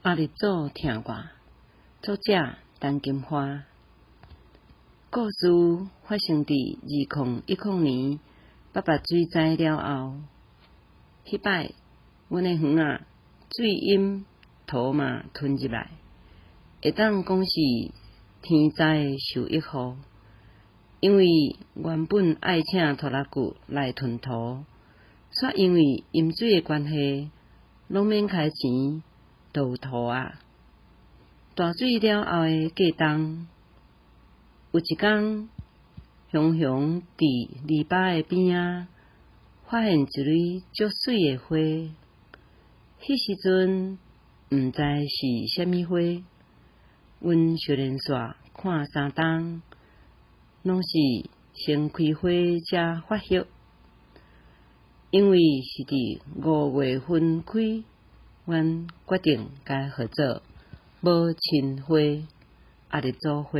阿立祖疼我，作者陈金花。故事发生佇2010年八八水灾了後，彼擺阮的園仔水淹土嘛吞入來，會當講是天災的受益戶。因為原本愛請拖拉機來吞土，煞因為淹水的關係，攏免開錢。就有土啊！大水了後的過冬，有一工，雄雄佇籬笆的邊仔發現一蕊足媠的花。彼時陣毋知是啥物花，阮相連續看三冬，攏是先開花才發葉，因為是佇5月份開。阮決定共號做母親花，阿立祖花，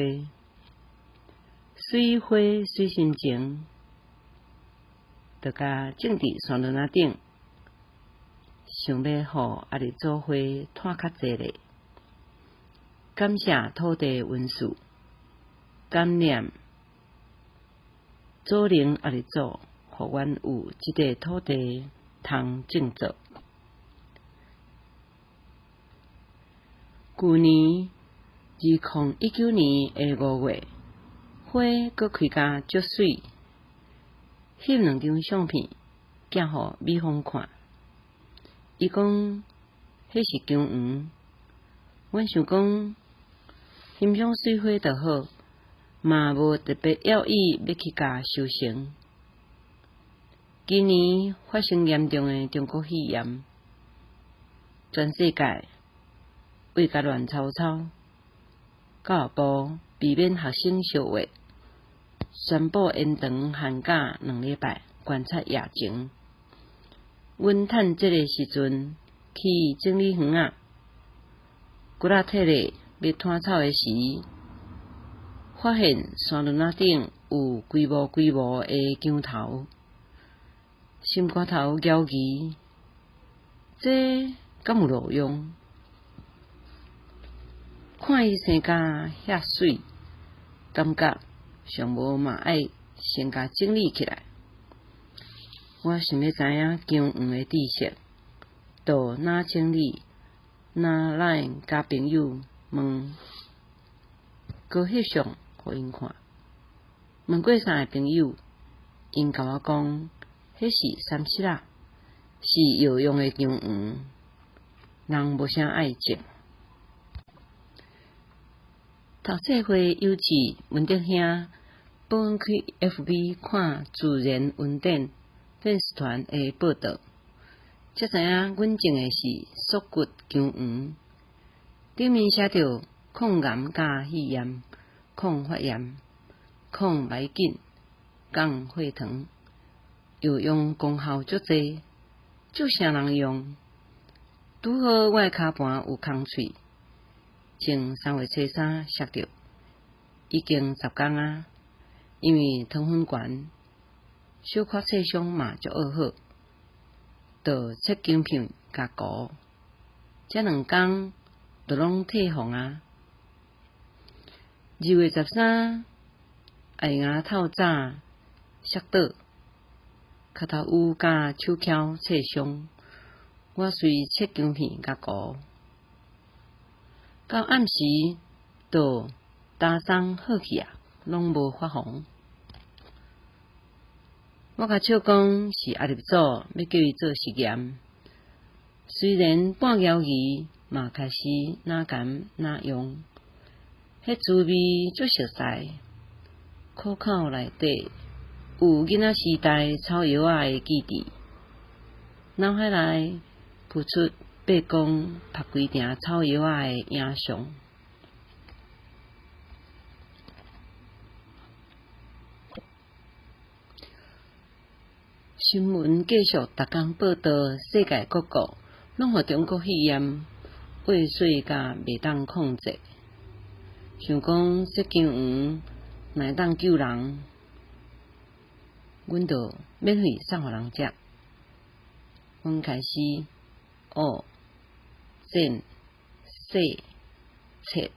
媠花媠心情，就共種佇山崙仔頂，想欲予阿立祖花湠較濟咧。感謝土地恩賜，感念祖靈阿立祖，予阮有這塊土地通種作。舊年2019年的5月，花閣開甲足媠，翕兩張相片寄予美鳳看。伊講彼是薑黃，阮想講欣賞媠花就好，嘛無特別要意欲去共收成。今年發生嚴重的中國肺炎，全世界圍甲亂糟糟，教育部避免學生相話，宣布延長寒假2禮拜觀察疫情。阮趁這個時陣去整理園仔，骨力體力欲湠草的時，發現山崙仔頂有規模規模的薑頭，心肝頭猶疑，這敢有路用？看伊生甲遐媠，感覺上無嘛愛先共整理起來。我想欲知影薑黃的知識，就若整理，若 LINE 共朋友問，閣翕相予𪜶看。問過三個朋友，𪜶共我講，彼是三七仔，是藥用的薑黃，人無啥愛種。讀冊會有志文德兄幫阮開 FB 看自然恩典粉絲團的報導，才知影阮種的是縮骨薑黃，頂面寫著抗癌佮肺炎、抗發炎、抗霾緊、降血糖，藥用功效足濟，足啥人用。拄好我的跤盤有空喙。前3月初3摔著，已經10工啊。因為糖分懸，小可擦傷嘛足惡好，就切薑片共糊，這兩工就攏退紅啊。2月13，愛牙透早摔倒，跤頭趺佮手蹺擦傷，我隨切薑片共糊。到暗時，就焦鬆好去啊，攏無發紅。我共笑講是阿立祖欲叫伊做實驗，雖然半猶疑，嘛開始若含若用，彼滋味足熟似，苦口內底有囡仔時代草藥仔的記憶，腦海內浮出伯公曝規埕草藥仔的影像。新聞繼續逐工報導，世界各國攏予中國肺炎畏縮甲袂當控制。想講這薑黃若會當救人，阮就免費送予人食。阮開始學、剪、洗、切、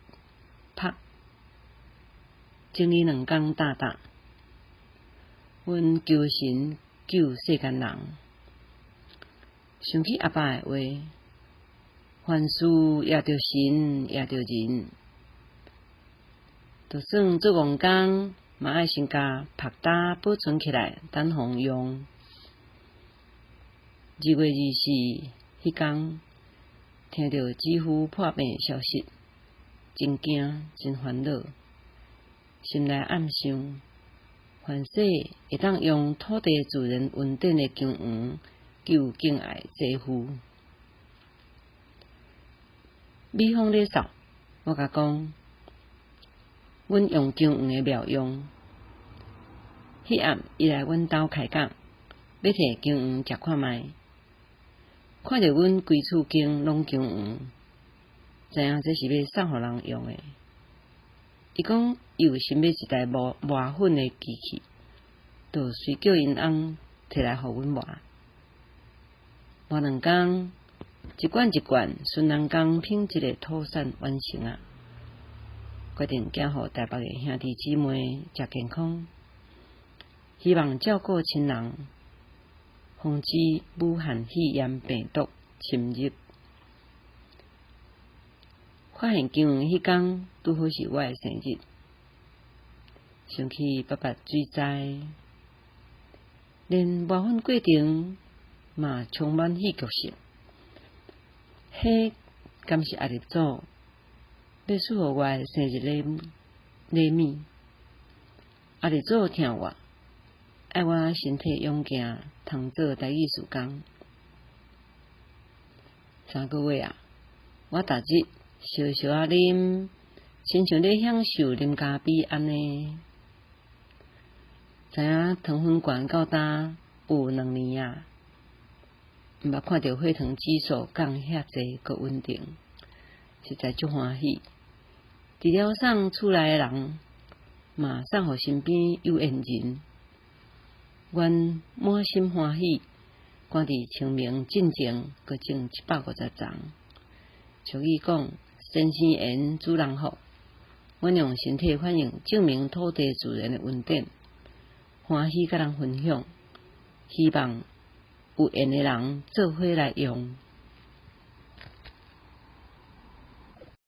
曝，整理2工搭搭。阮求神救世間人。想起阿爸的話，凡事倚著神，倚著人，就算做戇工，嘛愛先共曝焦保存起來，等予用。2月24彼工，聽著姊夫破病的消息，真驚，真煩惱，心內暗想：凡世會當用土地自然恩典的姜黃救敬愛姊夫。美鳳咧掃，我共講，阮用姜黃的妙用。彼暗伊來阮兜開講，欲摕姜黃食看覓，看著阮規厝間攏姜黃，知影這是欲送予人用的。伊講伊有新買一台磨磨粉的機器，就隨叫𪜶翁摕來予阮磨。磨2工，一罐一罐，循人工品質的土產完成啊！決定寄予台北的兄弟姊妹食健康，希望照顧親人，防止武漢肺炎病毒侵入。發現姜黃彼工，拄好是我的生日。想起八八水災，連磨粉過程嘛充滿戲劇性。彼敢是阿立祖欲賜予我的生日禮禮物？阿立祖疼我，愛我身體勇健，通做台語事工。3個月啊，我逐日燒燒仔啉，親像咧享受啉咖啡按呢。知影糖分懸到今有2年啊，毋捌看著血糖指數降遐濟，閣穩定，實在足歡喜。除了送厝內的人，嘛送予身邊有緣人，阮滿心歡喜，趕佇清明進前，閣種150叢。俗語講，先生緣主人福，阮用身體反映證明土地自然的恩典，歡喜佮人分享，希望有緣的人做伙來用。